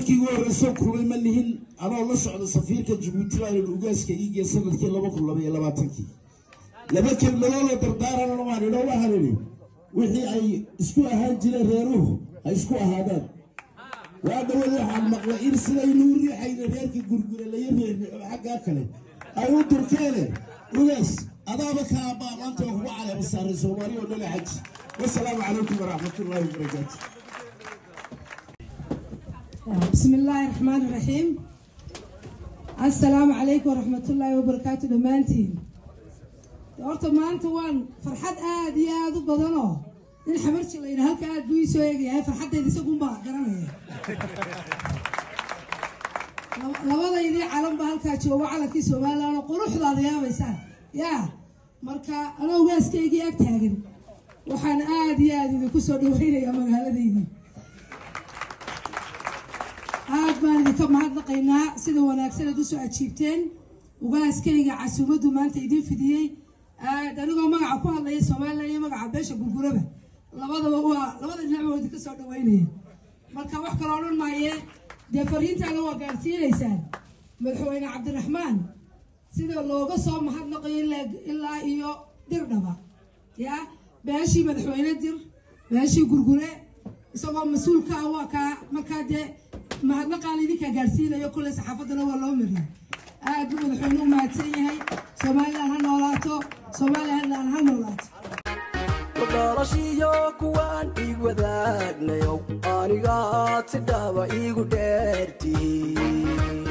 Markii ugu horreysoo kulmay ma nihin, anoo la socda safiirka Jabuuti baa idhi ugaaska iigiya sanadkii 2022-kii. Laba kelmadoodoo dardaaranana waan idho, waxaan idhi wixii ay isku ahaan jireen reeruhu ha isku ahaadaan. Waa dhaweed waxaan maqlay in sidaynuu riixayna reerka Gurgure laga riixriixo xaggaa kale ay u durkeene. Ugaas, adaaba ka abbaa maanta waa kugu caleema saaray Soomaaliya oo dhale xaji. Wasalaamu calaykum waraxmatullaahi wabarakaatu. بسم الله الرحمن الرحيم، السلام عليكم ورحمة الله وبركاته دمانتين. Horta maanta waan farxad aad iyo aad u badanoo nin Xamarji la yidhaha halka aad buu ii soo eegayahay, farxaddayda isagunbaa garanaya. Labadaydii calan baa halkaa joogo, calankii Somaliland oo quruxdaada yaabaysaan yaa. Marka anoo ugaaskaygii ag taagan waxaan aad iyo aad idinku soo dhaweynayaa magaaladaydii. Aad baan idinka mahadnaqaynaa sida wanaagsan aad usoo ajiibteen ugaaskayga casuumaddu maanta idin fidiyey. Aad anigoo magaca ku hadlaya Somaliland iyo magaca beesha Gurguraba labadaba, waa labada dhinac waa idinka soo dhaweynaya. Marka wax kaloo odhan maaye, dee fariintaana waa gaarsiinaysaan madaxweyne Cabdiraxmaan sida looga soo mahadnaqayo ilaa iyo Dirdhaba ya beeshii madaxweyne Dir, beeshii Gurgure isagoo mas-uulka ah waa kaa. Markaa dee mahadnaqaan idinkaa gaarsiinayo, kulley saxaafaddana waa loo mariyay. Aad buu madaxweyne u mahadsan yahay. Somaliland ha noolaato, Somaliland ha noolaato. Dhalashiyo kuwaan iig wadaagnayow, anigaad si dhaba iigu dheertihiin.